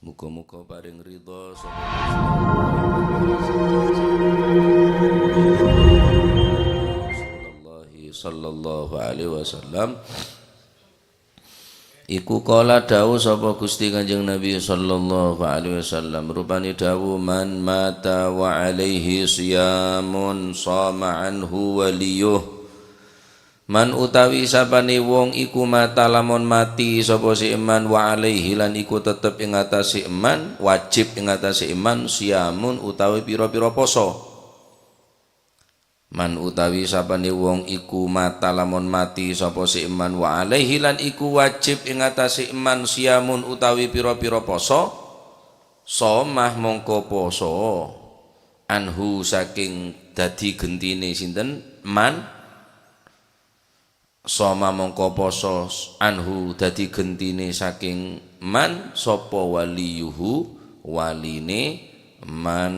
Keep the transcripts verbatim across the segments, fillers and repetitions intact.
Muga-muga paring ridha sapa Rasulullah sallallahu alaihi wasallam. Iku qala dawuh sapa Gusti Kanjeng Nabi sallallahu alaihi wasallam, rupane dawuh, "Man mata wa alaihi siyamun shoma anhu waliyuh." Man utawi sapane wong iku mata lamon mati sapa si eman wa alaihi lan iku tetep ing atase eman, wajib ing atase eman siyamun utawi pira-pira poso. Man utawi sapane wong iku mata lamon mati sapa si eman wa alaihi lan iku wajib ing atase eman siyamun utawi pira-pira poso, shoma mongko poso, anhu saking dadi gentine sinten? Man. Shoma mongko poso anhu dadi gentine saking man sapa waliyuhu, waline man.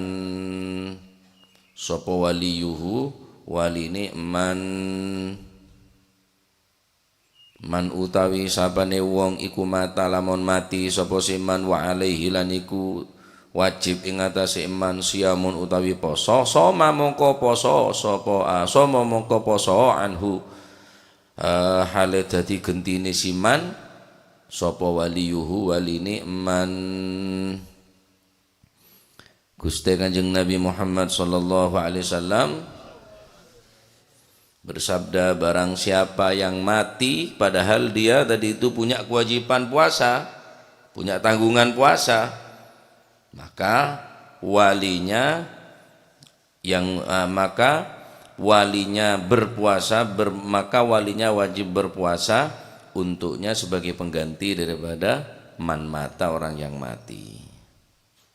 Sapa waliyuhu, waline man. Man utawi sapane wong iku mata lamon mati sapa si man wa alaihi lan iku wajib ing atase man siyamun utawi poso, shoma mongko poso sapa, ah, shoma mongko poso anhu. Eh, hale dadi gentine si man, sapa waliyuhu, waline man. Guste Kanjeng Nabi Muhammad sallallahu alaihi wasallam bersabda, "Barang siapa yang mati padahal dia tadi itu punya kewajiban puasa, punya tanggungan puasa, maka walinya yang, eh, maka walinya berpuasa, ber-, maka walinya wajib berpuasa untuknya sebagai pengganti daripada man mata, orang yang mati."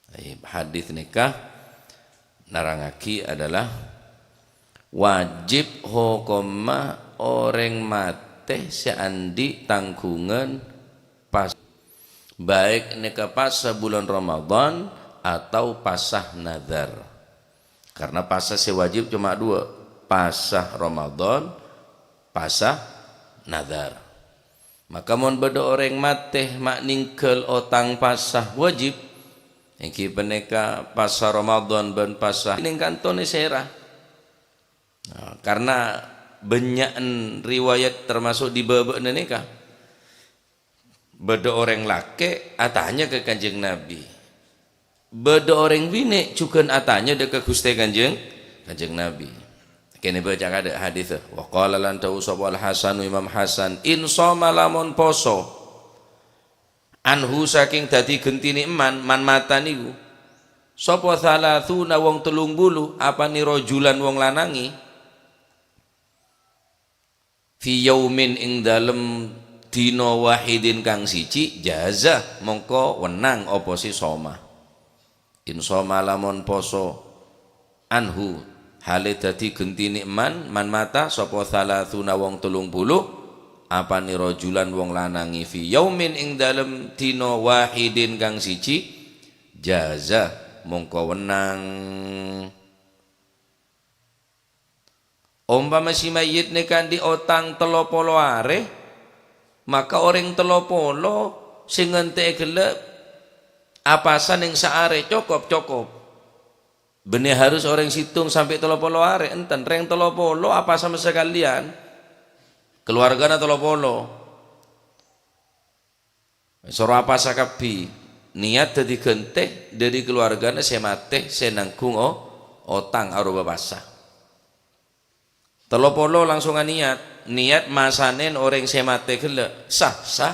Taib, hadis neka nerangagi adalah wajib hokomma oreng mate se andi' tanggungan pas, baik neka pasa bulan Ramadan atau pasa nazar. Karena pasa se wajib cuma dua, pasa Ramadan, pasa nazar. Maka mon badha oreng mate ma' ninggal otang pasa wajib, enggi paneka pasa Ramadan ban pasa ning kantone sera. Nah, karena bânnya'en riwayat termasuk di bâbâ'na neka, badha oreng lake' atanya ka Kanjeng Nabi. Badha oreng bine' jugan atanya dha' ka Guste Kanjeng, Kanjeng Nabi. Kene baca kada hadis. Wa qala lan dawuh sapa Al Hasanu Imam Hasan, "In shoma lamon poso, anhu saking dadi gentine man, man mata niku. Sapa thalathuna wong telung puluh, apane rajulan wong lanange. Fi yaumin ing dalem dina wahidin kang siji, jaza, mongko wenang apa se soma. In soma lamon poso, anhu, hale dadi gentine man, man mata, sapa thalathuna wong telung puluh, apane rajulan wong lanange fi yaumin ing dalem dina wahidin kang siji, jaza, mongko wenang." Ompama si mayyit neka andi' otang tello polo are, maka oreng tello polo se ngante'e gella' apasa neng saare, cokop, cokop. Benne harus oreng settong sampe' tello polo are, enten. Reng tello polo apasa sakalyan, keluargana tello polo. Soro apasa kabbi. Niat dadi gante dhari keluargana se mate se nanggung o-, otang aropa pasa. Tello polo langsung aniat. Niat masanen oreng se mate gella'. Sah, sah.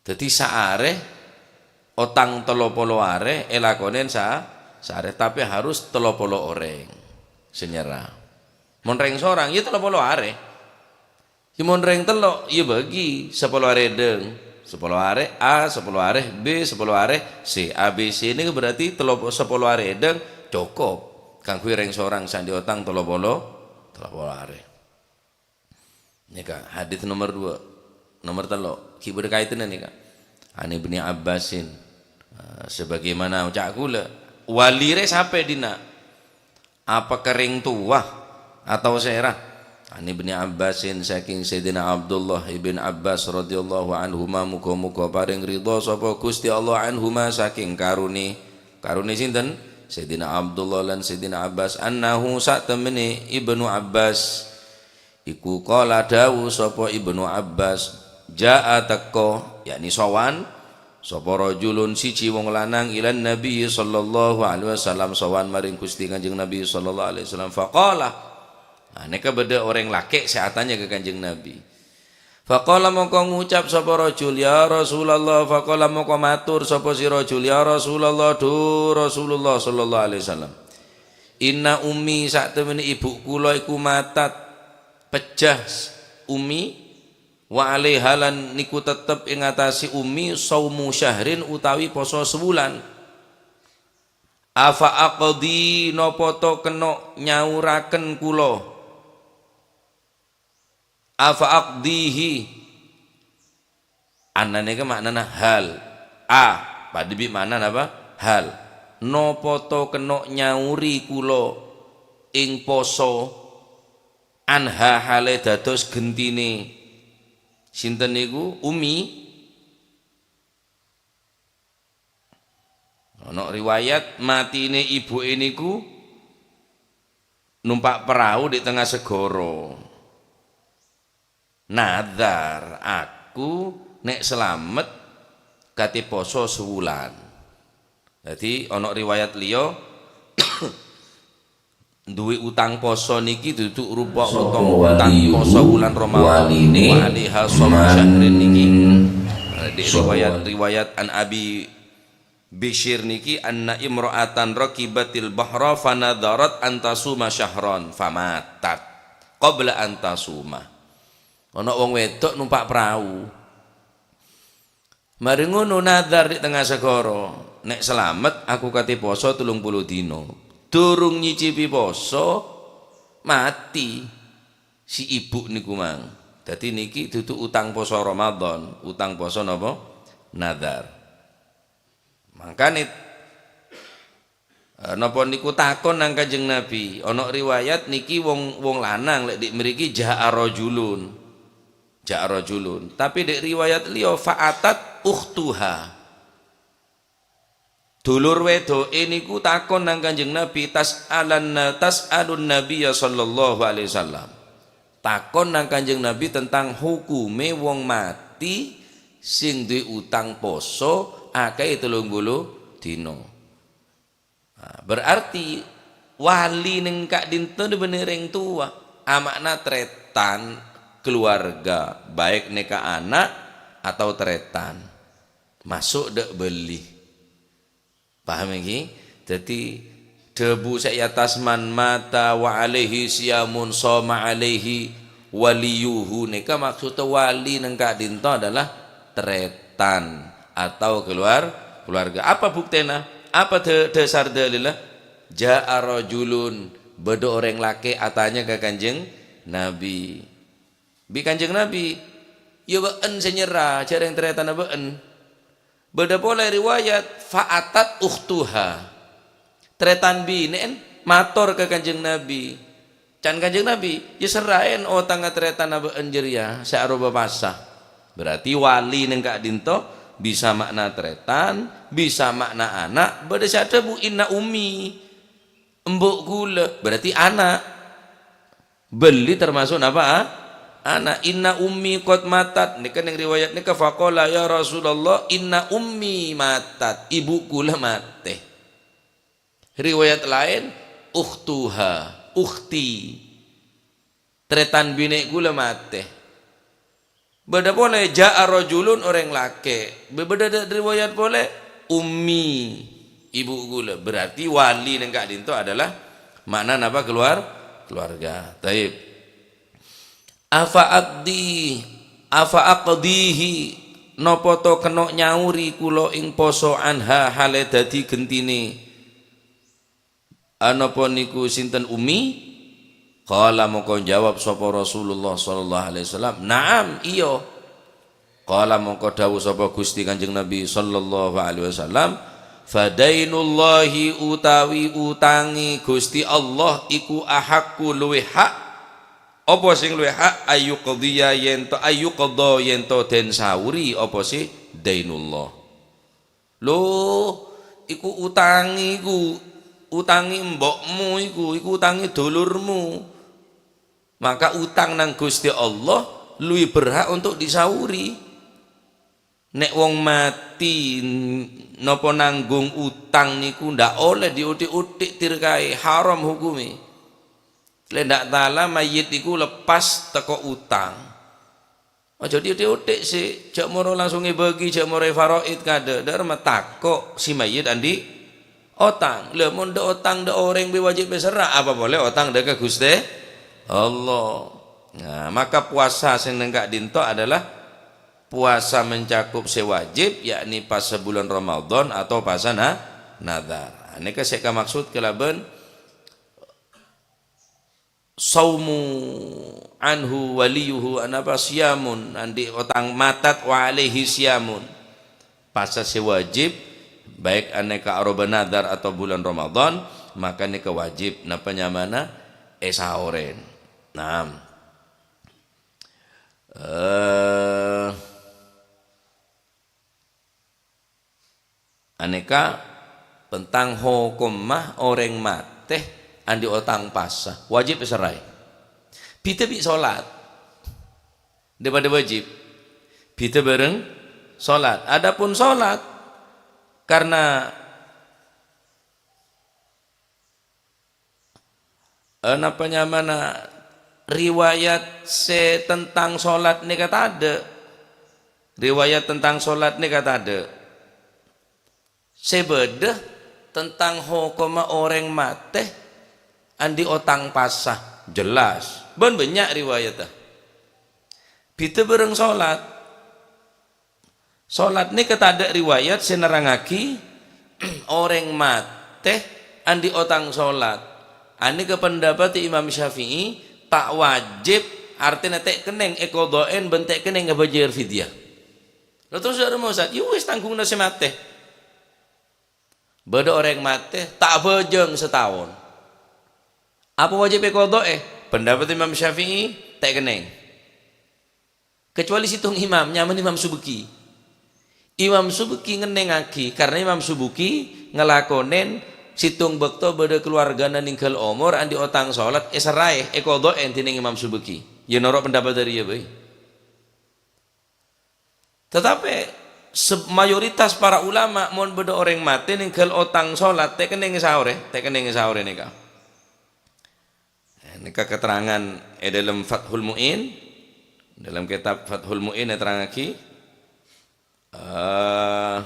Dadi saare otang tello polo are elakonen sa-, saare, tapi harus tello polo oreng se nyera. Mon reng sorang, ya tello polo are. Ya mon reng tello', ya bagi, sapolo are deng, sapolo are A, sapolo are B, sapolo are C. A, B, C ini berarti tello-, sapolo are deng cokop kanggo reng sorang se andi' otang tello polo, tello polo are. Neka hadis nomor dua, nomor tello', ki bade kaitena neka. An Ibni Abbasin, eh, sebagaimana ucap kula, wali re sape dina? Apa kereng tua atau sera? An Ibni Abbasin, saking Sayyidina Abdullah ibn Abbas radhiyallahu anhuma, muga-muga paring ridha sapa Gusti Allah anhuma saking karone. Karone sinten? Sayyidina Abdullah lan Sayyidina Abbas. Annahu, satemene Ibnu Abbas, iku qala, dawuh sapa Ibnu Abbas, "Jaa, teka," yakni sowan, sapa rajulun, siji wong lanang, "ilan Nabi sallallahu alaihi wasallam," sowan maring Gusti Kanjeng Nabi sallallahu alaihi wasallam. Faqala, nah, neka beda orang laki se atanya ke Kanjeng Nabi. Faqala, mongko ngucap sapa rajul, "Ya Rasulullah," faqala, mongko matur sapa si rajul, "Ya Rasulullah, du Rasulullah sallallahu alaihi wasallam. Inna ummi, satemene ibu kula iku matat, pejah ummi, wa alaiha, lan niku tetep ing atase ummi saumu syahrin utawi poso sewulan. Afa aqdi, napa to keno nyauraken kula?" Afa aqdihi. Anna neka maknana hal. A, padha bi' makna napa? Hal. Napa to keno nyauri kula ing poso anha hale dados gentine sinten niku? Umi. Ana riwayat matine ibu'e niku numpak perahu di tengah segara. Nadhar, "Aku nek selamet kate poso sewulan." Dadi ana riwayat liya, duwe utang poso niki dudu rupa utang, utang poso wulan Ramadan. Wa alaiha shaum syahrin niki. Eh, di riwayat, riwayat an Abi Bishr niki, "Anna imra'atan rakibatil bahra fanadharat an tasuma syahran famatat qabla an tasuma." Ana wong wedok numpak perahu. Mare ngono nadhar di tengah segara, "Nek selamet aku kate poso telung puluh dina." Durung nyicipi poso, mati si ibu niku mang. Dadi niki dudu utang poso Ramadan, utang poso napa? Nadhar. Mangkane, eh, napa niku takon nang Kanjeng Nabi. Ana riwayat niki wong, wong lanang lek dik mriki, "Ja'a rajulun." "Ja'a rajulun." Tapi dek riwayat liya, "Fa'atat ukhtuha." Dulur wedoke niku takon nang Kanjeng Nabi, tas'alanna, tas'alun Nabiyya sallallahu alaihi wasallam. Takon nang Kanjeng Nabi tentang hukume wong mati sing duwe utang poso akehe telung puluh dina. Nah, berarti wali neng ka'dhinto' benne reng towa, ama'na taretan keluarga, baik neka ana' atau taretan. Maso' dha' bali. Paham iki? Dadi, dhabu sè è attas, "Man mata wa alaihi siyamun shoma alaihi waliyuhu," nèka maksudda wali neng ka'dhinto adalah tarètan atau keluar-, keluarga. Apa buktèna? Apa dha-, dhasar dalilla? Ja'a rajulun, bâdâ orèng lakè' atanya ka Kanjeng Nabi. Bi' Kanjeng Nabi, "Iyâ bâ'en sè nyerra, jhâ' rèng tarètanna bâ'en." Bâdâ polè riwayat, "Fa'atat ukhtuha." Tarètan binè'en mator ka Kanjeng Nabi. Can Kanjeng Nabi, "Iyâ serraèn otangnga tarètanna bâ'en jârèya sè aropa pasa." Berarti wali neng ka'dhinto bisa ma'na tarètan, bisa ma'na ana', bâdâ sè adhâbu, "Inna ummi." Embu' ghulâ, berarti ana'. Bâli termasuk napa, a? Ana'. "Inna ummi qad matat." Nèka neng riwayat nèka, "Faqala, ya Rasulullah, inna ummi matat." Ibu' ghulâ matè. Riwayat laèn, "Ukhtuha," ukhti. Tarètan binè' ghulâ matè. Bâdâ polè, "Ja'a rajulun," orèng lakè'. Bâ-, bâdâ dâ-, riwayat polè, "Ummi," ibu' ghulâ. Berarti wali neng ka'dhinto adalah ma'na napa? Keluar-, keluarga. Taib. "Afa aqdi, afa aqdihi, napa to kènno' nyauri kaulâ ing poso anha halè dâddhi ghentine?" "Anapa niku sinten, Ummi?" Qala, mongko jawab sapa Rasulullah sallallahu alaihi wasallam, "Na'am, iyâ." Qala, mongko dawuh sapa Gusti Kanjeng Nabi sallallahu alaihi wasallam, "Fadainullahi, utawi utangè Gusti Allah iku ahaqqu, luwih hak, Apa sing luwih hak? Ayyuqdiya yen to, ayyuqda yen to den sauri apa sih? Dainullah. Lho, iku utange iku, utange mbokmu iku, iku utange dulurmu. Maka utang nang Gusti Allah luwih berhak untuk disauri. Nek wong mati n-, napa nanggung utang niku ndak oleh diutik-utik tirkae, haram hukume. Lek ndak tala mayit iku lepas teko utang. Aja diutik-utik sih, jhâ' moro langsung ebagi, jhâ' moro efaraid kadhâ'. Dâ' remma tako' si mayit andi' otang. Lah, mon dâ' otang dâ' orèng bi' wajib èserra, apa polè otang dâ' ka Ghustè Allah. Nah, maka puasa sing neng ka'dinto adalah puasa mencakup sè wajib, yakni pas bulan Ramadan atau puasa na-, nazar. Nah, nèka sè kamaksud kalabân saumu anhu waliyuhu, anapa siyamun, andi' otang matat wa alaihi siyamun. Puasa sè wajib, baik anèka aroba nazar atau bulan Ramadan, maka nèka wajib. Napa nyamana? Èsaorèn. Naam. Eh, Anèka tentang hokomma orèng matè andi' otang pasa, wajib èserraè. Bhidhâ bi' solat, dâ-padâ wajib. Bhidhâ bhâreng solat. Adapun solat, karena Eh, napa nyamana riwayat sè tentang solat nèka tadâ'? Riwayat tentang solat nèka tadâ'. Sè bâdâ tentang hokomma orèng matè andi' otang pasa, jelas. Bân bânnya' riwayatta. Bhidhâ bhâreng solat. Solat nèka tadâ' riwayat sè nerrangngaghi orèng matè andi' otang solat. Anèka pendapat Imam Syafi'i, ta' wajib, artèna ta' kennèng èqodho'èn bân ta' kennèng èbâjâr fidyah. Lha terros dâ' remma, Ustaz? Ya wis, tanggunganna sè matè. Bâdâ orèng matè ta' abhâjâng sataon. Apa wajib èqodho'è? Pendapat Imam Syafi'i, ta' kennèng. Kecuali sèttong imam, nyamana Imam Subki. Imam Subki ngennèngngaghi, karena Imam Subki ngalakonèn sèttong bâkto bâdâ kalowargana nèngghâl omor andi' otang solat, èserraè, èqodho'è dhinèng Imam Subki. Ya noro' pendapat dâri iyâ bhâi. Tetapi, se-, mayoritas para ulama, mon bâdâ orèng matè nèngghâl otang solat, ta' kennèng èsaorè, ta' kennèng èsaorè nèka. Nèka keterangan è dalam Fathul Mu'in, dalam kitab Fathul Mu'in èterrangngaghi, eh,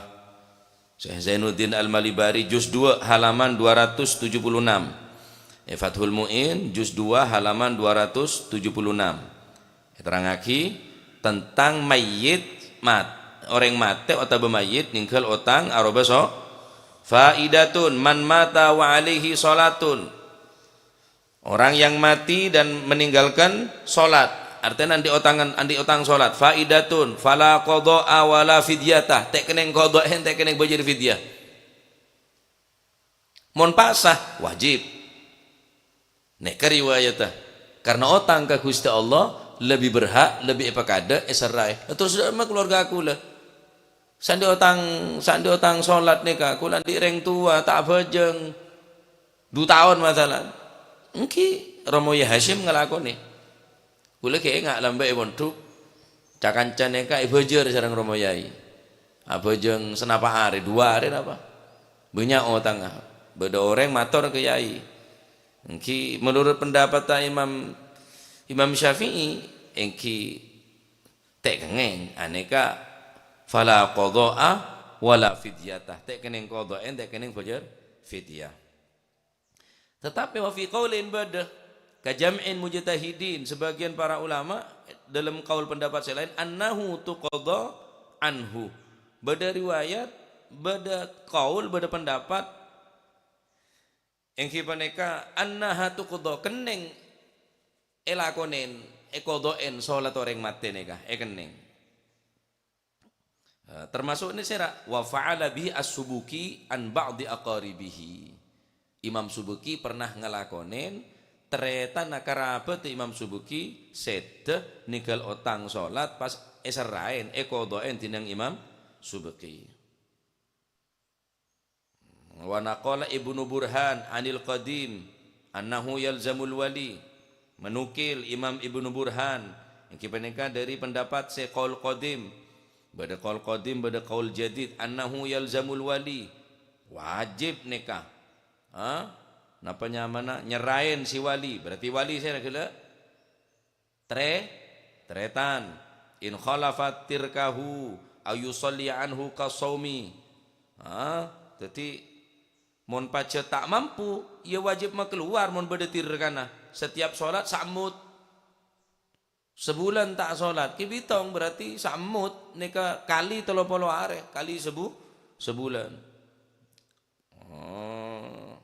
Syekh Zainuddin Al-Malibari juz dua halaman dua ratus tujuh puluh enam. È Fathul Mu'in juz dua halaman dua ratus tujuh puluh enam. Èterrangngaghi tentang mayyit mat-, orèng matè otabâ mayyit nèngghâl otang aroba so-, faidatun man mata wa alaihi shalatun. Orang yang mati dan meninggalkan salat. Artèna andi' otangan, andi' otang salat. Faidatun, fala qadha'a wala fidyata. Ta' kennèng qadha'èn, ta' kennèng bâjâr fidyah. Mon pasa, wajib. Nèka riwayatta. Karena otang ka Ghustè Allah lebbi berhak, lebbi èpakadâ' èserraè. Terros dâ' remma kalowarga kaulâ. Sè andi' otang, sè andi' otang salat nèka, kaulâ andi' rèng towa, ta' abhâjâng. Du taon masalan. Èngghi, Romo Yahya Hasyim ngalakonè. Kaulâ ghi' enga' lambâ' è pondhuk. Ca-kanca nèka èbhâjâr sareng Romo Yahya. Abhâjâng sanapa arè, duwâ arè napa. Bânnya' otangnga. Bâdâ orèng mator ka Yahya. Èngghi, menurut pendapat Imam, Imam Syafi'i, èngghi ta' kennèng, anèka fala qadha'a wala fidyata. Ta' kennèng qadha'èn, ta' kennèng bâjâr fidyah. Tetapi wa fi qaulin ba'da, ka jam'in mujtahidin, sebagian para ulama dalam kaul pendapat sè laèn, annahu tuqadha anhu. Bâdâ riwayat, bâdâ kaul, bâdâ pendapat, èngghi panèka annaha tuqadha, kennèng èlakonèn, èqadha'èn salat orèng matè nèka, èkennèng. Eh, termasuk ini sera, wa fa'ala bihi as-Subuki an ba'di aqaribihi. Imam Subuki pernah ngelakonin tarètanna karabhât Imam Subki sèdhâ nèngghâl otang sholat pas èserraèn, èqodhâ'èn dhinèng Imam Subki. Wa naqala Ibnu Burhan anil Qadim annahu yalzamul wali. Menukil Imam Ibnu Burhan, èngghi panèka dhâri pendapat sè qaul qadim. Bâdâ qaul qadim, bâdâ qaul jadid, annahu yalzamul wali. Wajib nèka. Ha? Napa nyamana? Nyerraèn sè wali. Berarti wali sè ghellâ'? Trè-, tarètan. In khalafat tirkahu aw yusalli anhu kasaumi. Ha? Dhâddhi, mon pajhât ta' mampu, ya wajib makalowar mon bâdâ tirkana. Setiap sholat sa'emmut. Sabulân ta' sholat, kibitong berarti sa'emmut nèka kali tello polo arè, kali sabu-, sabulân. Oh.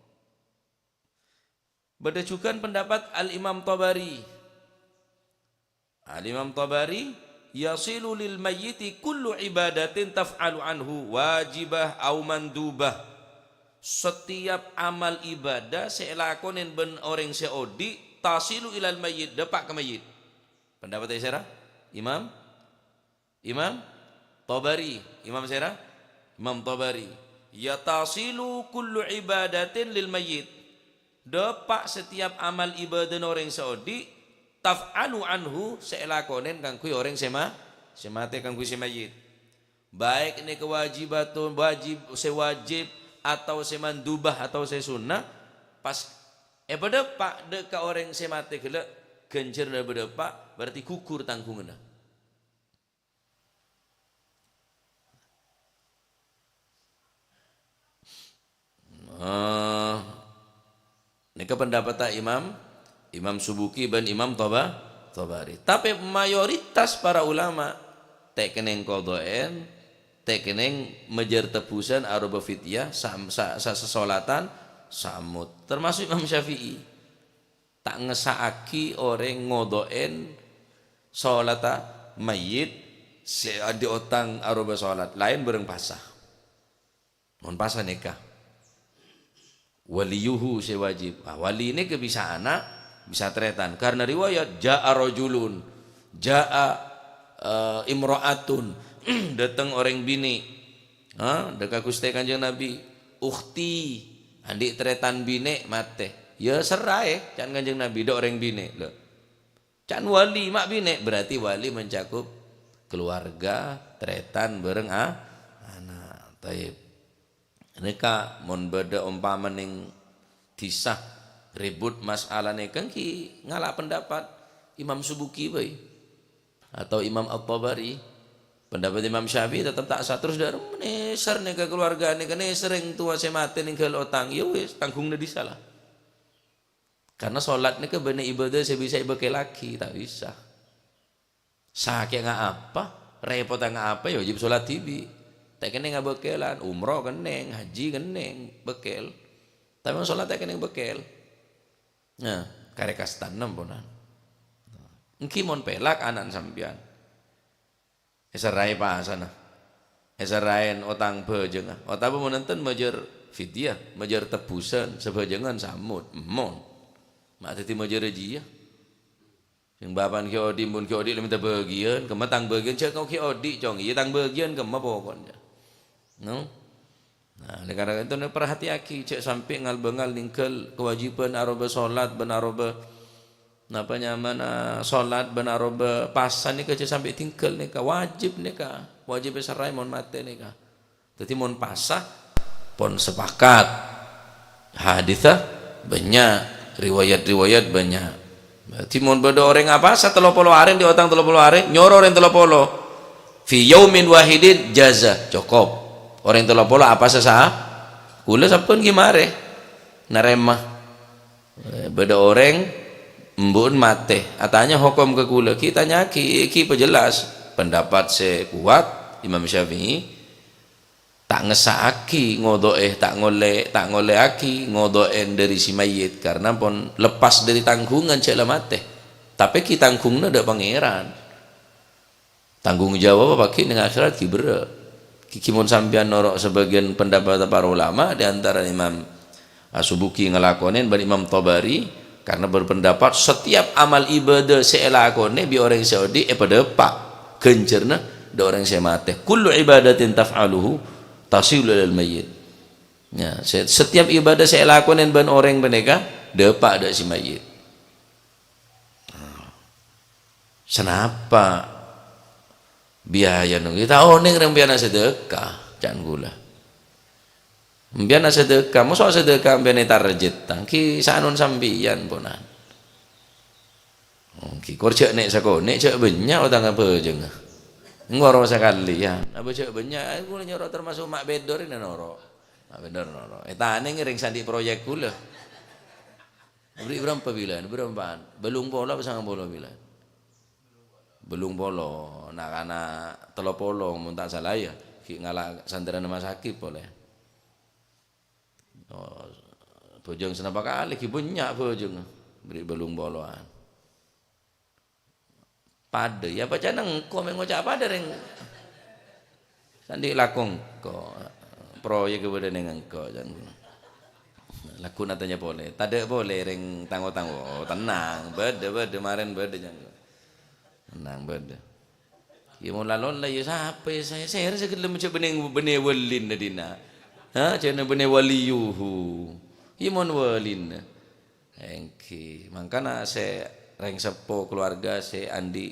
Bâdâ jhughân pendapat Al-Imam Tabari. Al-Imam Tabari, "Yasilu lil mayyiti kullu ibadatin taf'alu anhu wajibah aw mandubah." Setiap amal ibadah sè èlakonè bân orèng sè odi', tasilu ilal mayyit, dâpa' ka mayyit. Pendapat sèra? Imam? Imam Tabari. Imam sèra? Imam Tabari. "Yatasilu kullu ibadatin lil mayyit." Dâpa' setiap amal ibadahna orèng sè odi', taf'alu anhu, sè èlakonè kaangghuy orèng sè ma-, sè matè, kaangghuy sè mayyit. Baik nèka wajibatun, wajib, sè wajib, atau sè mandubah, atau sè sunnah, pas èpadâpa' dâ' ka orèng sè matè ghellâ', ghânjhârânna èpadâpa', berarti ghugur tangghunganna. Eh, nèka pendapatta Imam, Imam Subuki bân Imam Toba-, Tobari. Tapè mayoritas para ulama ta' kennèng qodhâ'èn, ta' kennèng majâr tebbhusân aropa fidyah, sam-, sa-, sa-, sasolatan, sa'emmut. Termasuk Imam Syafi'i. Ta' ngessa'aghi orèng ngodhâ'èn solatta mayyit sè andi' otang aropa solat, laèn bhâreng pasa. Mon pasa nèka. Waliyuhu sè wajib. Ah, wali nèka bisa ana', bisa tarètan. Karena riwayat, "Ja'a rajulun, ja'a, eh, imra'atun." Dâteng orèng binè'. Ha, dâ' ka Ghustè Kanjeng Nabi, "Ukhti, andi' tarètan binè' matè." Ya, serraè, ca'na Kanjeng Nabi, dâ' orèng binè'. Lho. Ca'na wali, ma' binè', berarti wali mencakup keluarga, tarètan, bhâreng a-, ana'. Taib. Nèka, mon bâdâ ompama nèng dhisa ribut masalah nèka, èngghi ngala' pendapat Imam Subuki bhâi. Atau Imam At-Tabari, pendapat Imam Syafi'i tetep ta' sah. Terros dâ' remma nèser nèka keluarga nèka, nèser orèng towa sè matè nèngghâl otang, ya wis, tangghungnga dhisa la. Karena solat nèka bânnè ibadah sè bisa èbâkkèlaghi, ta' bisa. Sakènga apa, rèpotangnga apa, ya wajib solat dhibi'. Ta' kennèng abâkkèlan, umroh kennèng, haji kennèng, bâkkèl. Tapè mon solat ta' kennèng bâkkèl. Nah, karè kastana, ponan. Èngghi mon pèlak ana'na sampèyan. Èserraè pasana. Èserraè otang bhâjângnga. Otabâ mon enten majâr fidyah, majâr tebbhusân, sabhâjângan samot. Mon. Ma' dhâddhi majâr jiyâ. Sèng bapa'na ghi' odi', embu'na ghi' odi' la mènta bâgiyân, kemma tang bâgiyân, jhâ' engko' ghi' odi', Cong. Iyâ, tang bâgiyân kemma pokokna. No? Nah, oleh karena itu, nè, perhatiaghi, jhâ' sampè' ngal-bângal nèngghâl kewajiban aropa solat bân aropa, napa nyamana, solat bân aropa pasa nèka jhâ' sampè' tinggal nèka, wajib nèka, wajib èserraè mon matè nèka. Dhâddhi mon pasa, pon sepakat. Hadisnya banyak, riwayat-riwayat banyak. Dhâddhi mon bâdâ orèng apasa tello polo arè, andi' otang tello polo arè, nyoro orèng tello polo. Fi yaumin wahidin jaza, cokop. Orèng tello polo apasa sa-, kaulâ sampun ghi' marè narèma. Eh, bâdâ orèng embu'na matè, atanya hokom ka kaulâ, ghi' tanya'aghi, ghi' pajelas. Pendapat sè kuat, Imam Syafi'i, ta' ngessa'aghi ngodo'è, ta' ngollè, ta' ngollèaghi ngodo'è dâri si mayyit, karena pon lepas dâri tangghungan jhâ' la matè. Tapè ghi' tangghunganna dâ' Pangèran. Tanggung jawab apa ghi' nèng akhèrat ghi' berrâ'. Ghi, ghi mon sampèyan noro' sabâgiyân pendapat para ulama, di antara Imam As-Subuki ngalakonè bân Imam Tabari, Karena berpendapat setiap amal ibadah sè èlakonè bi' orèng sè odi' èpadâpa' ghânjhârânna dâ' orèng sè matè. "Kullu ibadatin taf'aluhu tasilu ilal mayyit." Ya, se-, setiap ibadah sè èlakonè bân orèng panèka dâpa' dâ' si mayyit. Sanapa biayana? Kita onèng rèng biayana sedekah, can kaulâ. Mbiyan asedekah, mosok sedekah mbiyan ètarjetta, ghi' sanon sambiyan, ponan. Oh, ghi' kor jhâ' nè' sakonè', jhâ' bânnya' otangnga bhâjângnga. Ngoro sakalèyan, apa jhâ' bânnya', aku nyoro termasuk ma' bhender noro'. Ma' bhender noro'. Ètanè ngèrèng sandi' proyek kaulâ. Bâri' bârâmpa bilân, bârâmpaan? Bâllung polo apa sangang polo bilân? Bâllung polo, na'-kana' tello polo, mon ta' sala, ya. Ghi' ngala' santrèna Mas Akib polè. Oh, bhâjâng sanapa kalè, ghi' bânnya' bhâjâng. Bâri' bâllung poloan. Padâ, ya, bâcana engko' mè' ngoca' padâ, rèng. Sandi' lako engko'. Proyek bâdâ neng engko', can. Lako na tanya polè. Tadâ' polè, rèng tango-tango. Oh, tenang, bâdâ, bâdâ, marèn bâdâ, can. Tenang, bâdâ. Ya, mon lalon la, ya, sapa, ya, saya, saya rasa gelem cek bânnè, bânnè walina dina. Ha, jana bânnè waliyuhu. Ya, mon walina. Èngghi. Mangkana sè rèng seppo keluarga sè andi'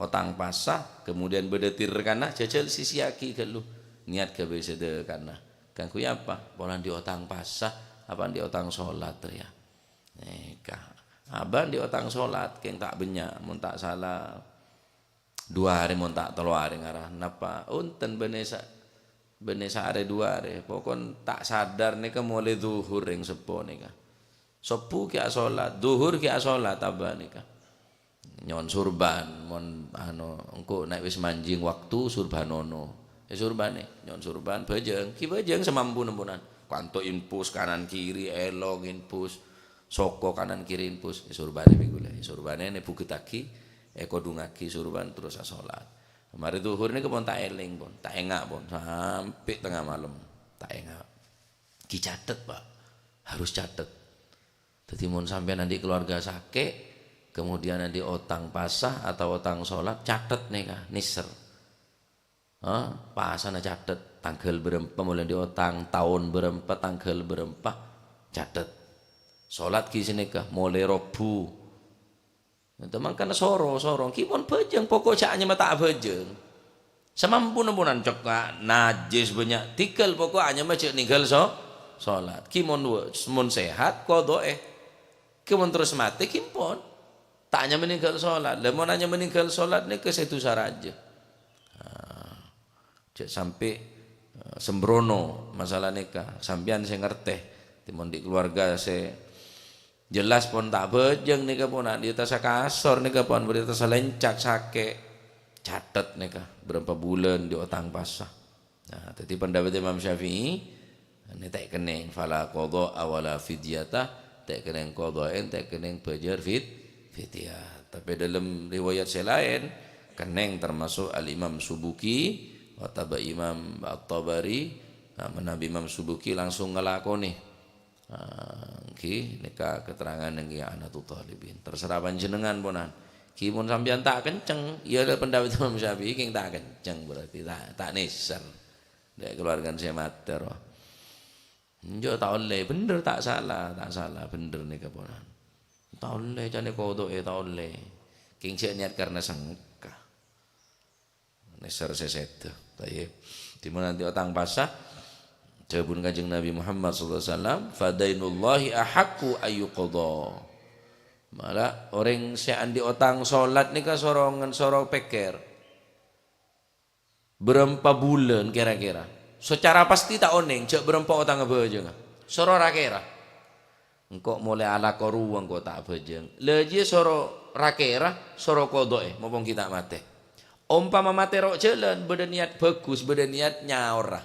otang pasa, kemudian bâdâ tirkana, jhâjhâl sisiyaghi ghâllu. Niat ghâbây sedekana. Kaangghuy apa? Polana andi' otang pasa, apa andi' otang solat, ya. Nèka. Abâ' andi' otang solat, kèng ta' bânnya', mon ta' sala. Du arè mon ta' tello arè ngara. Napa? Onten bânnè sa-, bânnè saarè du arè. Pokon ta' sadar nèka molaè dhuhur rèng seppo nèka. Sobbhu ghi' asolat, dhuhur ghi' asolat abâ' nèka. Nyo'on surban, mon, ano, engko' na' wis manjing waktu, surbanono. Èsurbanè, nyo'on surban, bhâjâng. Ghi' bhâjâng samampuna, ponan. Kanto infus kanan kiri, èlong infus. Soko kanan kiri infus, èsurbanè bi' kaulâ. Èsurbanè nè bhugettaghi, èkodhungaghi surban terros asolat. Marè dhuhur nèka pon ta' èlèng pon, ta' enga' pon, sampè' tengnga malem, ta' enga'. Ghi' catet, Pak. Harus catet. Dhâddhi mon sampèyan andi' keluarga sakè', kemudian andi' otang pasa atau otang solat, catet nèka, nèser. Ha, pasana catet, tangghâl bârâmpa molaè andi' otang, taon bârâmpa, tangghâl bârâmpa, catet. Solat ghi' sanèka, molaè Rebbhu. Ènto mangkana soro, soro, ghi' pon bhâjâng, poko' jhâ' anyama ta' bhâjâng. Samampuna ponan cokka' najjhis bânnya' tèghâl, poko' anyama jhâ' nèngghâl so-, solat. Ghi' mon wè-, mon sehat, kodho'è. Ghi' mon terros matè, ghi' pon. Ta' anyama nèngghâl solat. Lah, mon anyama nèngghâl solat nèka sè dhusa rajâ. Ah, jhâ' sampè', eh, sembrono masalah nèka. Sampèyan sè ngartè. Dhâddhi mon andi' keluarga sè jelas pon ta' bhâjâng nèka pon, andi' tassa kasor nèka pon, bâri' tassa lèncak sakè'. Catet nèka, bârâmpa bulân andi' otang pasa. Nah, dhâddhi pendapat Imam Syafi'i, nè ta' kennèng, "Fala qadha'a wala fidyata," ta' kennèng qadha'èn, ta' kennèng bhâjâr fid-, fidyah. Tapè dâlem riwayat sè laèn, kennèng, termasuk Al-Imam Subuki, wa taba Imam At-Tabari, nah, manabi Imam Subuki langsung ngalakonè. Ah, ngghi, nèka keterangan neng I'anatut Thalibin. Terserah panjhennengan, ponan. Ghi, mon sampèyan ta' kenceng, ya, ada pendapat Imam Syafi'i, kèng ta' kenceng berarti, ta', ta' nèser. Dek keluarga sè matè, roh. Enjâ' ta' ollè, bhender ta' sala, ta' sala, bhender nèka, ponan. Ta' ollè, jhâ' nè kodho'è, ta' ollè. Kèng jhâ' niat karena sengka. Nèser sè sèdhâ. Thayyib. Dimma nanti otang pasa, dhâbuna Kanjeng Nabi Muhammad sallallahu alaihi wasallam, "Fadainullahi ahaqqu ayyuqadha." Mala orèng sè andi' otang solat nèka sorongan, soro pèkkèr. Bârâmpa bulân kèra-kèra? Sacara pasti ta' onèng, jhâ' bârâmpa otangnga bhâjângnga. Soro ra-kèra. Engko' molaè alako rowa engko' ta' abhâjâng. La jiyâ soro ra-kèra, soro kodho'è, mopong ghi' ta' matè. Ompama matè ro' jhâlân, bâdâ niat bhâghus, bâdâ niat nyaora.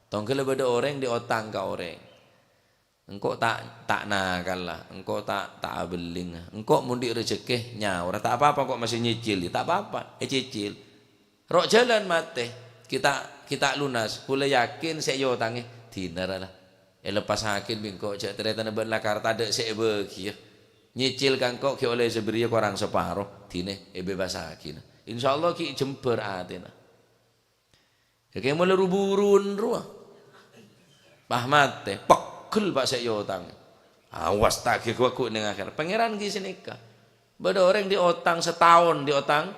Tongghâlla bâdâ orèng andi' otang ka orèng. Engko' ta', ta' nakala, engko' ta', ta' abelling. Engko' mon andi' rejhekkè nyaora, ta' apa-apa, engko' masih nyicil, ta' apa-apa, ècicil. Ro' jhâlân matè, ghi' ta', ghi' ta' lunas, kaulâ yakin sè èotangè dinarra la. Èleppasaghi bi' engko' jhâ' tarètana bân la kar tadâ' sè èbâghiyâ. Nyicil ka engko' ghi' ollè sabâriyâ korang saparo, dinah èbebasaghi. Insyaallah ghi' jembhâr atèna. Yâ, kèng molaè ru-buruwân rowa. Pas matè, pegghel, Pak, sè èotang. Awas, taghi ghu-, ghu neng akhèr. Pangèran ghi' sanèka. Bâdâ orèng diotang sataon, diotang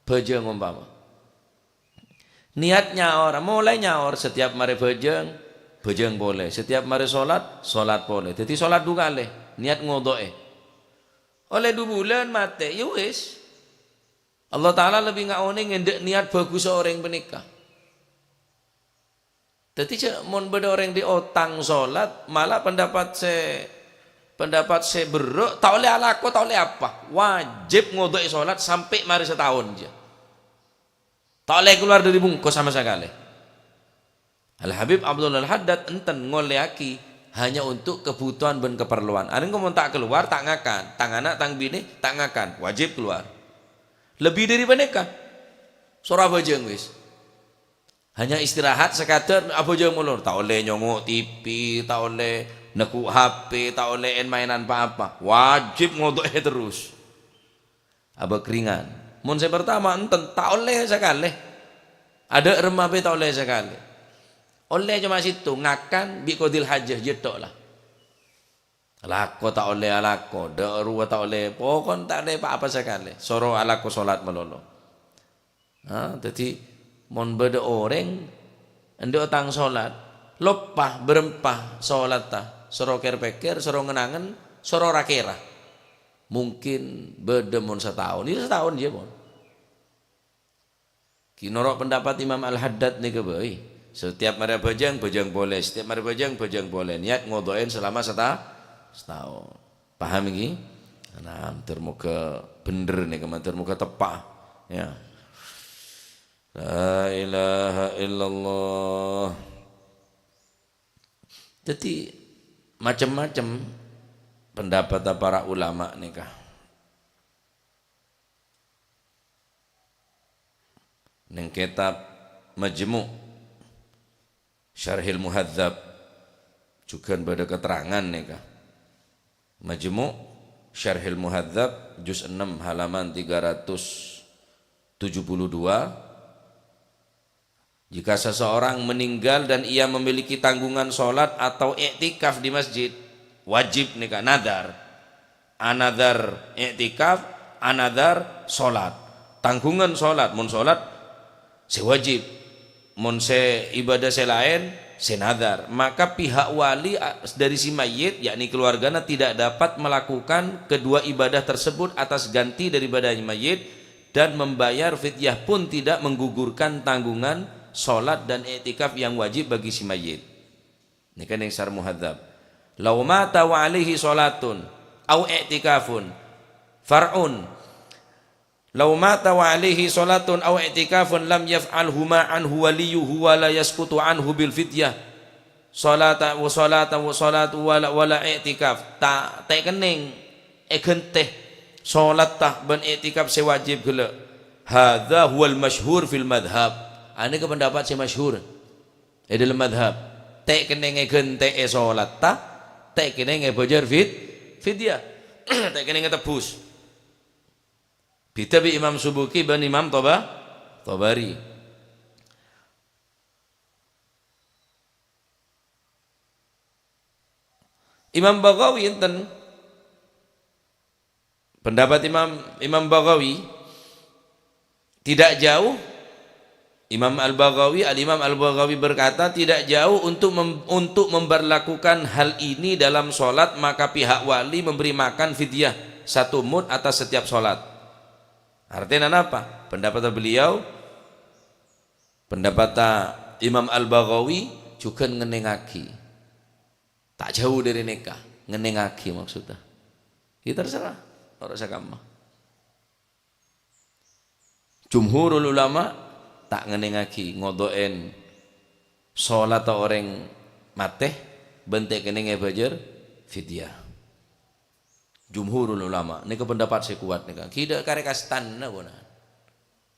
bhâjâng ompama. Niat nyaor, molaè nyaor, setiap marè bhâjâng, bhâjâng polè. Setiap marè solat, solat polè. Dhâddhi solat du kalè, niat ngodo'è. Ollè du bulân matè, yâ wis. Allah Ta'ala lebbi ngaonèngè dâ' niat bhâghussa orèng panèka. Dhâddhi, jhâ' mon bâdâ orèng diotang solat, malah pendapat sè, pendapat sè berrâ', ta' ollè alako, ta' ollè apa. Wajib ngodo'è solat sampè' marè sataon, jhâ'. Ta' ollè kalowar dâri bungko sama sakalè. Al-Habib Abdullah Al-Haddad enten ngollèyaghi hanya untuk kebutuhan bân keperluan. Arèng mon ta' kalowar, ta' ngakan. Tang ana', tang binè, ta' ngakan. Wajib kalowar. Lebbi dâri panèka, soro abhâjâng wis. Hanya istirahat sekadar abhâjâng molor. Ta' ollè nyongngo' T V, ta' ollè neggu' H P, ta' ollè en-maènan pa-apa. Wajib ngodo'è terros. Abâkringan. Mon sè partama, enten, ta' ollè sakalè. Adâ' remma bhâi ta' ollè sakalè. Ollè coma sèttong, ngakan bi' qadil hajah, jhâ' tok la. Alako ta' ollè alako, dâ' rowa ta' ollè, pokon ta' ollè pa-apa sakalè. Soro alako solat malolo. Ha, dhâddhi, mon bâdâ orèng endâ' otang solat, loppa, bârâmpa solatta, soro kèr-pèkkèr, soro ngen-angen, soro ra-kèra. Mungkin bâdâ mon sataon, iyâ sataon jiyâ, pon. Ghi noro' pendapat Imam Al-Haddad nèka bhâi. Setiap marè abhâjâng, bhâjâng polè. Setiap marè abhâjâng, bhâjâng polè. Niat ngodo'èn selama seta-, sataon. Paham iki? Nah, mator moghâ bhender nèka, mator moghâ teppa'. Ya. La ilaha illallah. Dhâddhi, macem-macem pendapatta para ulama nèka. Neng kètab Majmu' Syarhil Muhadzab jhughân bâdâ keterangan nèka. Majmu' Syarhil Muhadzab, juz ennem, halaman tiga ratus tujuh puluh dua. Jika seseorang meninggal dan ia memiliki tanggungan sholat atau iktikaf di masjid, wajib nèka nadhar. Anadhar iktikaf, anadhar sholat. Tanggungan sholat, mon sholat sè wajib. Mon sè ibadah sè laèn, sè nadhar. Maka pihak wali a-, dari si mayit, yakni keluargana, tidak dapat melakukan kedua ibadah tersebut atas ganti daripada mayit, dan membayar fidyah pun tidak menggugurkan tanggungan sholat dan iktikaf yang wajib bagi si mayit. Nèka neng Syarh Muhadzab. "Lau mata wa alaihi sholatun au iktikafun far'un. Lau mata wa alaihi sholatun au iktikafun lam yaf'alhuma anhu waliyuhu wa la yasqutu anhu bil fidyah. Sholata wa sholata wa sholatu wala, wala iktikaf." Ta', ta' kennèng èghântè sholatta bân iktikaf sè wajib ghellâ'. "Hadza huwal masyhur fil madhab." Anèka pendapat sè masyhur è dâlem madhab. Ta' kennèng èghântè'è sholatta, ta' kennèng èbhâjâr fid-, fidyah. Ta' kennèng ètebbhus. Bhidhâ bi' Imam Subki bân Imam Toba-, Tobari. Imam Baghawi enten. Pendapat Imam, Imam Baghawi tidak jauh. Imam Al-Baghawi, Al-Imam Al-Baghawi berkata, tidak jauh untuk mem-, untuk memberlakukan hal ini dalam sholat, maka pihak wali memberi makan fidyah satu mud atas setiap sholat. Artinya apa? Pendapat beliau, pendapat Imam Al-Baghawi jhughân ngennèngaghi. Ta' jhâu dâri nèka, ngennèngaghi maksudnya. Ya terserah, ora sakamma. Jumhurul ulama ta' ngennèngaghi ngodo'èn sholatta orèng matè bân ta' kennèng èbhâjâr fidyah. Jumhurul ulama, nèka pendapat sè kowat nèka. Ghi' dâ' karè kastanna, ponan.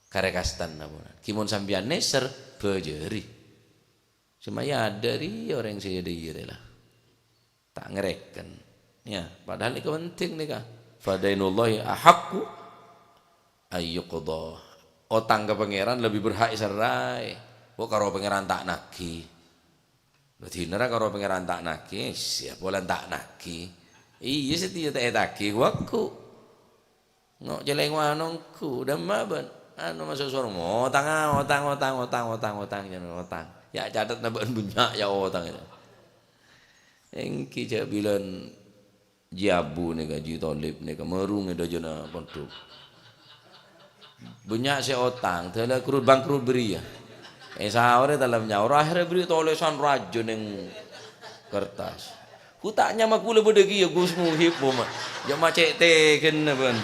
Karè kastanna, ponan. Ghi' mon sampèyan nèser, bhâjâri. Sè ma'ya adâ' rèya orèng sè dâ' iyâ rè la. Ta' ngarèken. Ya, padahal nèka penting nèka. "Fadainullahi ahaqqu ayyuqda." Otang ka Pangèran lebbi berhak èsèrraè. Kok karo Pangèran ta' nagi. Dina ra karo Pangèran ta' nagi, siap polana ta' nagi. Iyâ, satèya ta' ètagi, ghuwâ ghu. Ngo' cèlèng wanongku, dâmma bân. Anu maso' soro, otang, otang, otang, otang, otang, otang, jân otang. Yâ, catet na bân bânnya' yâ otang. Èngghi jâ' bilân Ji Abu nèka, Ji Thalib nèka, marung è dâjâna pondhuk. Bânnya' sè otang, dâlâ krut bangkrut bâriyâ. Èsaorè ta' la nyaor, akhèrra bâri' tolèsan rajâ neng kertas. Ku ta' nyama kaulâ bâdâ kèya Gus Muhib, Bu, ma-, jâ' ma' cè' tèghènna, bân.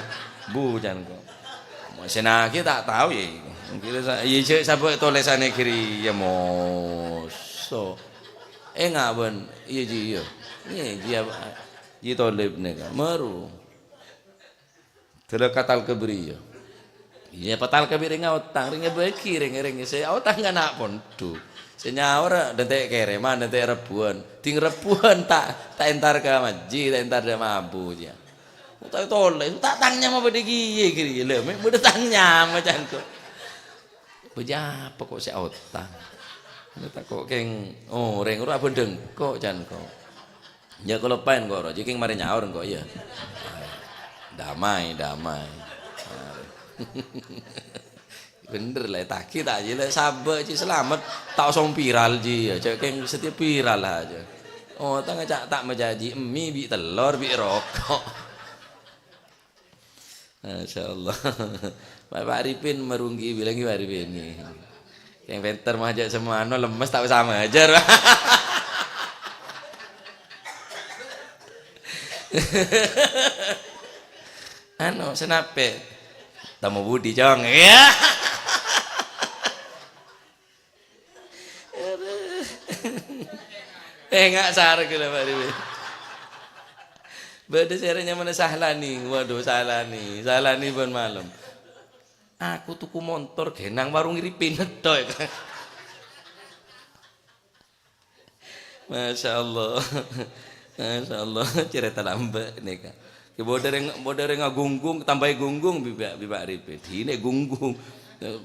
Bu, can ko'. Ma' sè nagi ta' tao, yâ. Kira sa-, yâ, cè' sabâ' tolèsanna ghâriyâ, moso'. Enga', bân. Iyâ, Ji, iyâ. Iyâ, Ji, apa? Ji Thalib nèka, maru. Dâlâ katal ka bâriyâ. Iyâ, patal ka bâriyâ rèng otang, rèng bâgi, rèng, rèng sè otang ana' pondhuk. Sè nyaor dântè' kèrèman, dântè' rebbhuwân. Ding rebbhuwân ta', ta' entar ka majjhi, ta' entar dâ' mabu, jâ. Utawi tolè, ta' tang nyama bâdâ kèya, kèya. Lha, mè' bâdâ tang nyama, can ko'. Bâjâ apa ko' sè otang? Tako' kèng orèng ora abhândhâng ko', can ko'. Jâ' kaloppaèn ko' ro, jâ' kèng marè nyaor engko', iyâ. Damai, damai. Bhender la, ètagi ta' jâ' la, sabâ' jâ' salamet, ta' osong viral jâ', iyâ. Jâ' kèng satèya viral ajâ. Otang ca', ta' majâji, emmè bi' tellor, bi' roko'. Masya Allah. Pak, Pak Arifin marunggi, bilangnya Pak Arifin. Yang pinter mah ajâ' semano, lemes ta' bisa majâr. Anu, senape? Tamo budi, Cong. Iya. Eh, nga' sarek la, Pak Dewi. Bâdâ sè arè nyamana Sahlani. Waduh, Sahlani. Sahlani bân malem. Aku tuku montor ghenang warung Ripin, tok. Masya Allah. Masya Allah. Cerita lambâ' nèka. Ki bâdâ rèng, bâdâ rèng agunggung, tambâi gunggung bi' Pak, bi' Pak Ripin. Dinè gunggung.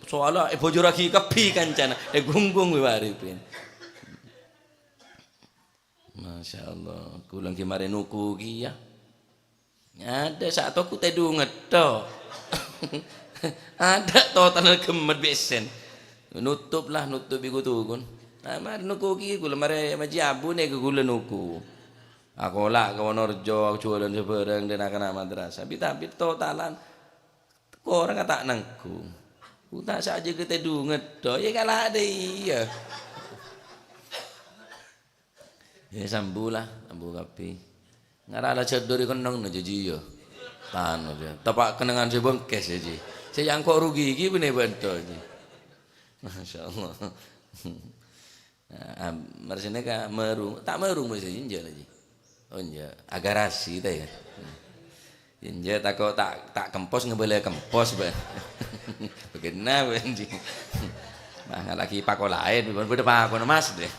Soalnya èbhujurraghi kabbhi kancana. Ègunggung bi' Pak Ripin. Masya Allah. Kaulâ ghi' marè nuku kèya. Adâ' sa' toko tèdunget tok. Adâ' total ghemmet bi' essèn. Notop la, notop bi' gu-tugun. Nah, marè nuku kèya kaulâ, marè majhi abu nèka kaulâ nuku. Akola' ka Wonorejo, jhuwâlân sabârâng, dhân na'-kana' madrasah. Bit-abit totalan. Korang ta' nanggung. Uta' sa' jâgâ tèdunget tok. Iyâ kala' dâ' iyâ. Yâ, sambu la, sambu kabbhi. Ngara la jhâdhur è kennengnga jâ, Ji, yâ. Tano, yâ. Teppa' kennengngan sè bengkes, yâ, Ji. Sè yangko' rugi iki bânnè bânto, Ji. Masya Allah. Nah, am-, marsèna ka marung, ta' marung mesti enjâ' la, Ji. Oh, enjâ'. Agarasi ta, yâ. Enjâ' tako' ta', ta' kempos ngabâlâ kempos, bân. Bâgiyân, bân, Ji. Mah, lagi pako laèn, bân, bâdâ pakona, Mas, deh.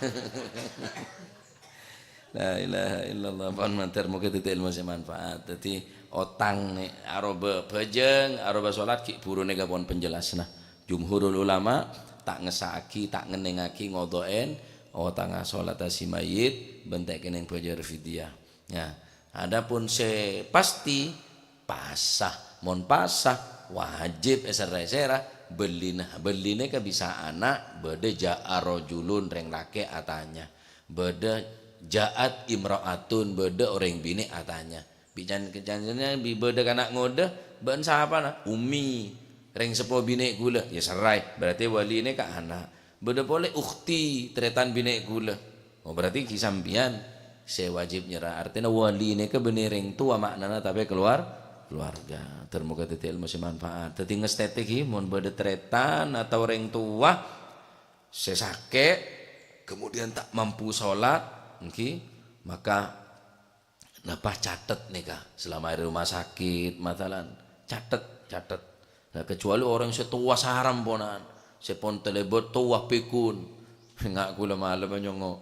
La ilaha illallah, pon mandhâr, moga dhâddhi ilmu sè manfaat. Dhâddhi, otang nè, aroba bhâjâng, aroba solat, ghi' buru nèka pon panjelasna. Jumhurul ulama ta' ngessa'aghi, ta' ngennengngaghi ngodo'èn otangnga solat si mayyit, bân ta' kennèng bhâjâr fidyah. Ya, adapun sè pasti, pasa. Mon pasa, wajib èserraè sèra, bellina. Bellina kabisa'anna bâdâ ja'a rajulun, rèng lakè' atanya. Bâdâ ja'at imra'atun, bâdâ orèng binè' atanya. Bi' can-, can-, can-, bi' bâdâ kana' ngodâ, bâ'na sapana? Ummi. Rèng seppo binè' ghulâ. Yâ serraè. Berarti wali nèka ana'. Bâdâ polè ukhti, tarètan binè' ghulâ. Oh, berarti ghi' sampèyan sè wajib nyerra. Artèna wali nèka bânnè rèng towa ma'nana, tapè keluar-, keluarga. Dhâr moga dhâddhi ilmu sè manfaat. Dhâddhi ngastètè ghi, mon bâdâ tarètan atau rèng towa sè sakè', kemudian ta' mampu sholat, èngghi, maka napa catet nèka, selama di rumah sakit, masalan, catet, catet. Nah, kecuali orang sè towa saramponan, sè pon talèbât towa pèkun. Nga' ghulâ malem nyongngo'.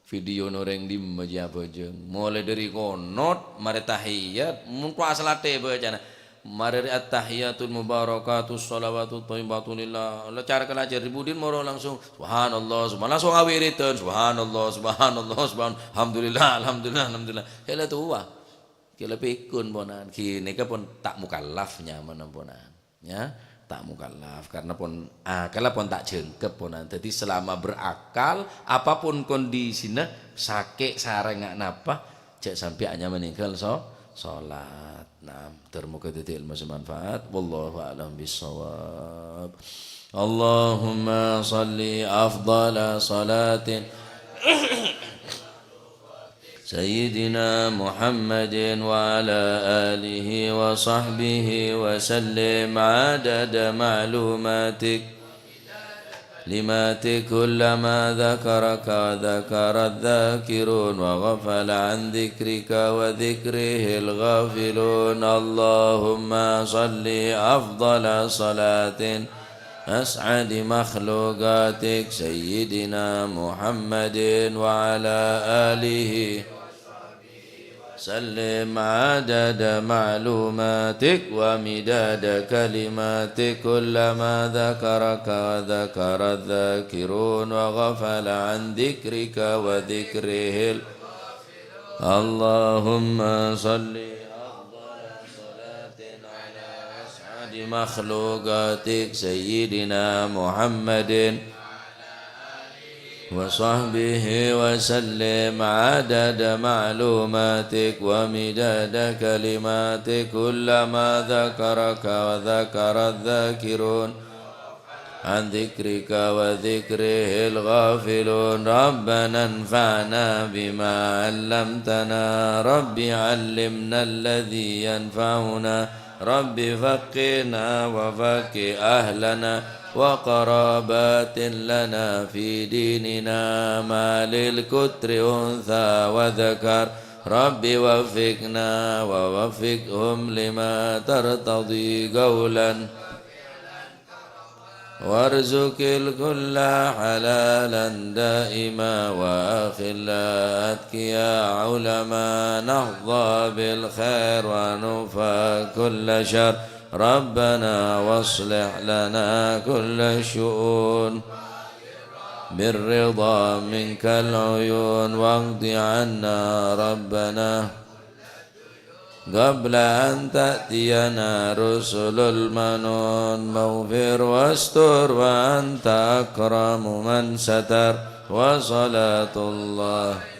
Video noreng dimma jâ abhâjâng. Molaè dâri konot, marè tahiyat, monto asalattè bâcana. Marè rè at-tahiyatul mubarakatus shalawatut thayyibatu lillah. La cara kalajar di budin moro langsung, "Subhanallah, subhan-," langsung awiridan, "Subhanallah, subhanallah, subhan-, alhamdulillah, alhamdulillah, alhamdulillah." Hela towa. Kela pèkon, ponan. Ghânèka pon ta' mukallaf nyamana, ponan. Ya, ta' mukallaf. Karena pon, akalla pon ta' jhângkep, ponan. Dhâddhi, selama berakal, apapun kondisina, sakè' sarèngnga napa, jhâ' sampè' anyama nèngghâl so-, sholat. Nah, ter-, moga dhâddhi ilmu sè manfaat. Wallahu a'lam bissawab. Allahumma shalli afdhala shalatin Sayyidina Muhammadin wa ala alihi wa sahbihi wa sallim adada ma'lumatik. Limati kullama dzakaraka wa dzakara dzakirun wa ghafala an dzikrika wa dzikrihil ghafilun. Allahumma shalli afdhala shalatin as'adi makhluqatik Sayyidina Muhammadin wa ala alihi. Sallim adada ma'lumatik wa midada kalimatik kullama dzakaraka wa dzakara dzakirun wa ghafala an dzikrika wa dzikrihil. Allahumma shalli afdhala shalatin ala as'adi makhluqatik Sayyidina Muhammadin wa sahbihi wa sallim adada ma'lumatik wa midada kalimatik kullama dzakaraka wa dzakara dzakirun an dzikrika wa dzikrihil ghafilun. Rabbana anfa'na bima 'allamtana. Rabbi 'allimna alladzi yanfa'una. Rabbi faqqihna wa faqqih ahlana wa qarabatin lana fi dinina. Ma lil qutri untha wa dzakar. Rabbi waffiqna wa waffiqhum lima tartadhi qawlan. Warzuqil kulla halalan daima wa akhilla atqiya ulama nahdha bil khair wa nufa kulla syar. Rabbana waslih lana kulla syu'un. Birridha minkal uyun waqdi anna Rabbana. Qabla an ta'tiyana rusulul manun, maghfir wastur wa anta akramu man satar, wa salatullah.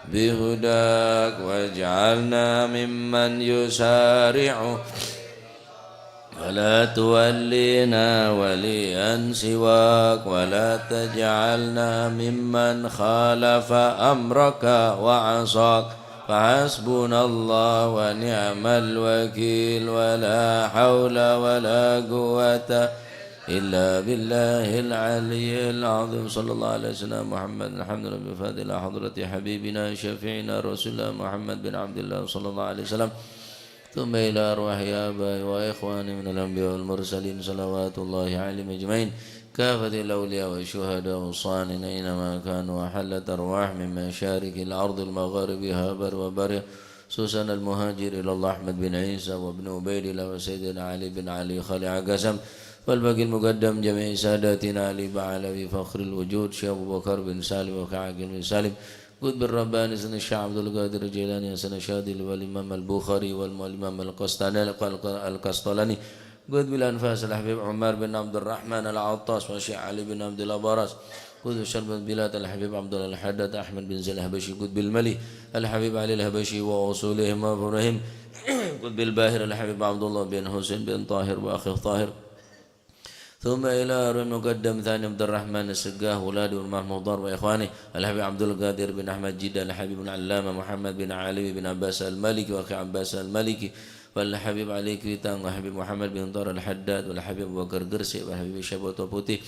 بهداك واجعلنا ممن يسارع ولا تولنا وليا سواك ولا تجعلنا ممن خالف أمرك وعصاك. فحسبنا الله ونعم الوكيل ولا حول ولا قوة إلا بالله العلي العظيم. صلى الله على سيدنا محمد. الحمد لله بفضل حضرة حبيبنا شفيعنا رسول الله محمد بن عبد الله صلى الله عليه وسلم. ثم إلى أرواح آبائي وإخواني من الأنبياء والمرسلين صلوات الله عليهم أجمعين. كافة الأولياء والشهداء والصالحين أينما كانوا وحلت أرواح من مشارق الأرض المغاربها بر وبر، خصوصا المهاجر إلى الله أحمد بن عيسى وابن عبيد الله وسيدنا علي بن علي خليع قسم والباقي المقدم جميع ساداتنا علي بعلوي فخر الوجود شيخ أبو بكر بن سالم وكعاقل بن سالم قطب الرباني سيدنا الشيخ عبد القادر الجيلاني حسن الشاذلي والإمام البخاري والإمام القسطلاني، القسطلاني قطب الأنفاس الحبيب عمر بن عبد الرحمن العطاس والشيخ علي بن عبد الله براس قطب شرق البلاد الحبيب عبد الله الحداد أحمد بن زين الحبشي قطب الملي الحبيب علي الحبشي وأصولهم وفروعهم قطب الباهر الحبيب عبد الله بن حسين بن طاهر وأخيه طاهر. ثم إلى أرواح المقدم ثاني عبد الرحمن السقاه ولاده المحمود ضر وإخوانه الحبيب عبد القادر بن أحمد جدة الحبيب العلامة محمد بن علوي بن عباس المالكي وأخي عباس المالكي والحبيب علي كويتان، والحبيب محمد بن طاهر الحداد، والحبيب أبو بكر قرسي، والحبيب شبوتو بوتي،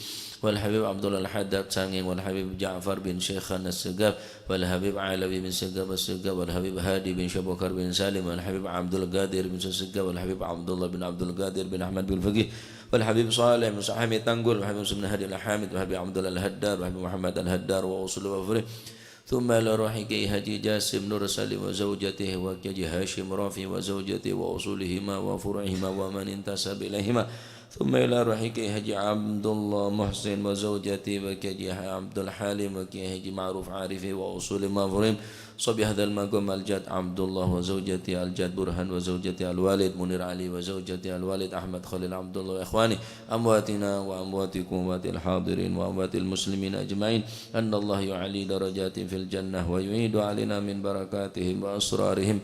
والحبيب عبد الله الحداد سانغين، والحبيب جعفر بن شيخان السقاف، والحبيب علوي بن سقاف السقاف، والحبيب هادي بن شبوكر بن سالم، والحبيب عبد القادر بن سقاف، والحبيب عبد الله بن عبد القادر بن أحمد بن فقيه، والحبيب صالح بن حميد تنقل، والحبيب مسلم بن هادي الحامد، والحبيب عبد الله الهدار، والحبيب محمد الهدار، وأصول وفره. ثم إلى روح كي حاجي جاسم نور سليم وزوجته، وكي حاجي هاشم رافي وزوجته وأصولهما وفروعهما ومن انتسب إليهما. ثم إلى روح كي حاجي عبد الله محسن وزوجته، وكي حاجي عبد الحليم، وكي حاجي معروف عارفي وأصولهما وفروعهما. صاحب هذا المقام الجد عبد الله وزوجته، الجد برهان وزوجته، الوالد منير علي وزوجته، الوالد أحمد خليل عبد الله وإخوانه، أمواتنا وأمواتكم وأموات الحاضرين وأموات المسلمين أجمعين. أن الله يعلي درجاتهم في الجنة ويعيد علينا من بركاتهم وأسرارهم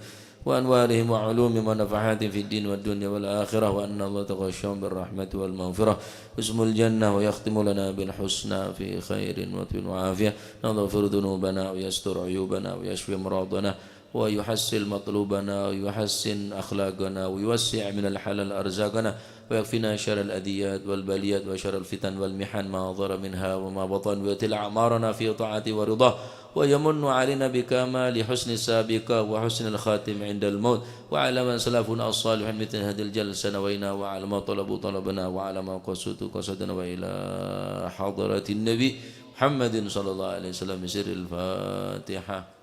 وأنوارهم وعلومهم ونفحاتهم في الدين والدنيا والآخرة، وأن الله يتغشاهم بالرحمة والمغفرة واسم الجنة، ويختم لنا بالحسنى في خير وطب وعافية، نغفر ذنوبنا ويستر عيوبنا ويشفي أمراضنا ويحصل مطلوبنا ويحسن أخلاقنا ويوسع من الحلال أرزاقنا ويكفينا شر الأذيات والبليات وشر الفتن والمحن ما ظهر منها وما بطن، ويطيل أعمارنا في طاعته ورضاه، ويمن علينا بكمال حسن السابقة وحسن الخاتمة عند الموت، وعلى من سلفنا الصالحون مثل هذه الجلسة نوينا، وعلى من طلبوا طلبنا، وعلى من قصدوا قصدنا، وإلى حضرة النبي محمد صلى الله عليه وسلم بسر الفاتحة.